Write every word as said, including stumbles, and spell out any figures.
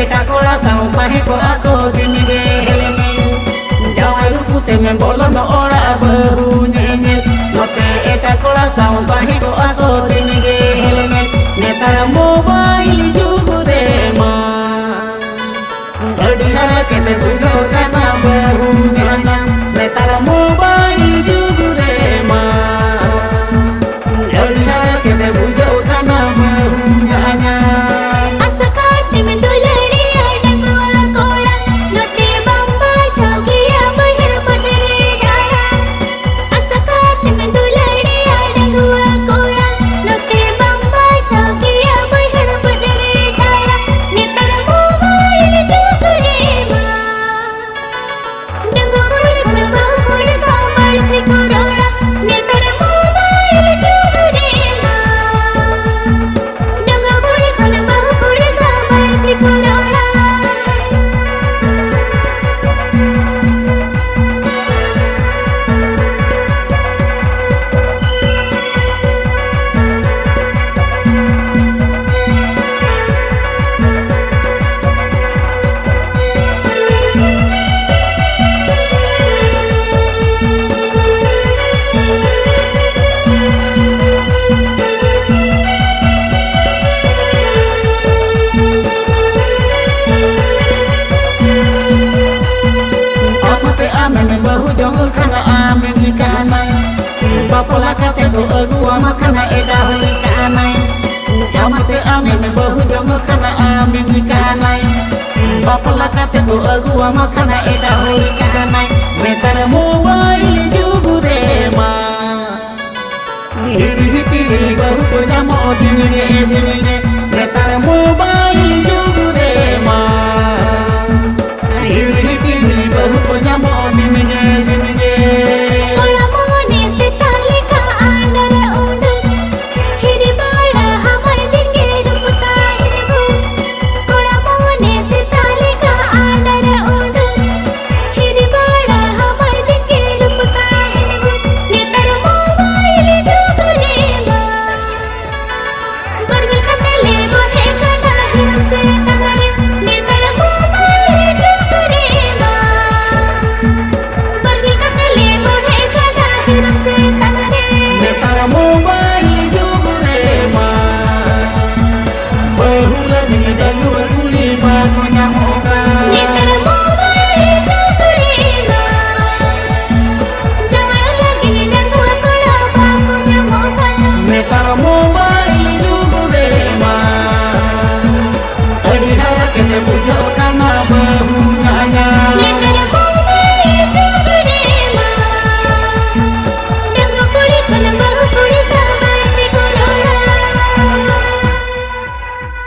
ᱮᱴᱟᱜ ᱠᱚᱲᱟ ᱥᱟᱶ ᱛᱟᱦᱮᱸ ᱠᱚᱜᱼᱟ ᱠᱚ ᱫᱤᱱ ᱜᱮ ᱦᱮᱞᱢᱮᱞ᱾ ᱡᱟᱶᱟᱭ ᱨᱩᱯᱩ ᱛᱮᱢ ᱵᱚᱞᱚᱱ ᱚᱲᱟᱜ ᱵᱟᱹᱦᱩ ᱧᱮᱧᱮᱞ᱾ ᱱᱚᱛᱮ ᱮᱴᱟᱜ ᱠᱚᱲᱟ ᱥᱟᱶ ᱛᱟᱦᱮᱸ ᱠᱚᱜᱼᱟ ᱠᱚ ᱫᱤᱱ ᱜᱮ ᱦᱮᱞᱢᱮᱞ᱾ ᱱᱮᱛᱟᱨ ᱢᱳᱵᱟᱭᱤᱞ ᱡᱩᱜᱽ ᱨᱮᱢᱟ ᱟᱹᱰᱤ ᱦᱟᱨᱟ ᱠᱟᱛᱮ ᱵᱩᱡᱷᱟᱹᱣ ᱠᱟᱱᱟ ᱵᱟᱹᱦᱩ ᱧᱟᱧᱟᱢ᱾ ᱱᱮᱛᱟᱨ ᱢᱳᱵᱟᱭᱤᱞ ᱡᱩᱜᱽ ᱨᱮᱢᱟ ᱟᱹᱰᱤ ᱦᱟᱨᱟ ᱠᱟᱛᱮ ᱵᱩᱡᱷᱟᱹᱣ ᱠᱟᱱᱟ ᱵᱟᱹᱦᱩ ᱧᱟᱧᱟᱢ᱾ ᱟᱥᱟ ᱠᱟᱛᱮᱢ ᱫᱩᱞᱟᱹᱲᱤᱭᱟ ᱰᱟᱺᱜᱩᱣᱟᱹ ᱠᱚᱲᱟ, ᱱᱚᱛᱮ ᱵᱟᱢ ᱵᱟᱡᱷᱟᱣ ᱜᱮᱭᱟ ᱵᱟᱹᱭᱦᱟᱹᱲ ᱵᱟᱹᱫᱽ ᱨᱮ ᱡᱷᱟᱲᱟ᱾ ᱟᱥᱟ ᱠᱟᱛᱮᱢ ᱫᱩᱞᱟᱹᱲᱤᱭᱟ ᱰᱟᱺᱜᱩᱣᱟᱹ ᱠᱚᱲᱟ, ᱱᱚᱛᱮ ᱵᱟᱢ ᱵᱟᱡᱷᱟᱣ ᱜᱮᱭᱟ ᱵᱟᱹᱭᱦᱟᱹᱲ ᱵᱟᱹᱫᱽ ᱨᱮ ᱡᱷᱟᱲᱟ᱾ ᱱᱮᱛᱟᱨ ᱢᱳᱵᱟᱭᱤᱞ ᱡᱩᱜᱽ ᱨᱮᱢᱟ ᱰᱟᱺᱜᱩᱣᱟᱹ ᱠᱩᱲᱤ ᱠᱷᱚᱱ ᱵᱟᱹᱦᱩ ᱠᱩᱲᱤ ᱥᱟᱶ ᱵᱟᱹᱲᱛᱤ ᱠᱚ ᱨᱚᱲᱟ᱾ ᱱᱮᱛᱟᱨ ᱢᱳᱵᱟᱭᱤᱞ ᱡᱩᱜᱽ ᱨᱮᱢᱟ ᱰᱟᱺᱜᱩᱣᱟᱹ ᱠᱩᱲᱤ ᱠᱷᱚᱱ ᱵᱟᱹᱦᱩ ᱠᱩᱲᱤ ᱥᱟᱶ ᱵᱟᱹᱲᱛᱤ ᱠᱚ ᱨᱚᱲᱟ᱾ ᱟᱢᱛᱮ ᱟᱢᱮᱢ ᱵᱟᱹᱦᱩ ᱡᱚᱝ ᱠᱷᱟᱱ ᱟᱢᱮᱢ ᱠᱟᱱᱟᱭ᱾ ᱵᱟᱯᱞᱟ ᱠᱟᱛᱮ ᱠᱚ ᱟᱹᱜᱩᱣᱟᱢ ᱠᱷᱟᱱ ᱮᱴᱟᱜ ᱦᱩᱭ ᱠᱟᱱᱟᱭ᱾ ᱟᱢᱛᱮ ᱟᱢᱮᱢ ᱵᱟᱹᱦᱩ ᱡᱚᱝ ᱠᱷᱟᱱ ᱟᱢᱮᱢ ᱠᱟᱱᱟᱭ᱾ ᱵᱟᱯᱞᱟ ᱠᱟᱛᱮ ᱠᱚ ᱟᱹᱜᱩᱣᱟᱢ ᱠᱷᱟᱱ ᱮᱴᱟᱜ ᱦᱩᱭ ᱠᱟᱱᱟᱭ᱾ ᱱᱮᱛᱟᱨ ᱢᱳᱵᱟᱭᱤᱞ ᱡᱩᱜᱽ ᱨᱮᱢᱟ ᱦᱤᱨᱤ ᱦᱤᱯᱤᱨᱤ ᱵᱟᱹᱦᱩ ᱠᱚ ᱧᱟᱢᱚᱜ ᱫᱤᱱ ᱜᱮ ᱫᱤᱱ ᱜᱮ᱾ ᱱᱮᱛᱟᱨ ᱢᱳᱵᱟᱭᱤᱞ ᱡᱩᱜᱽ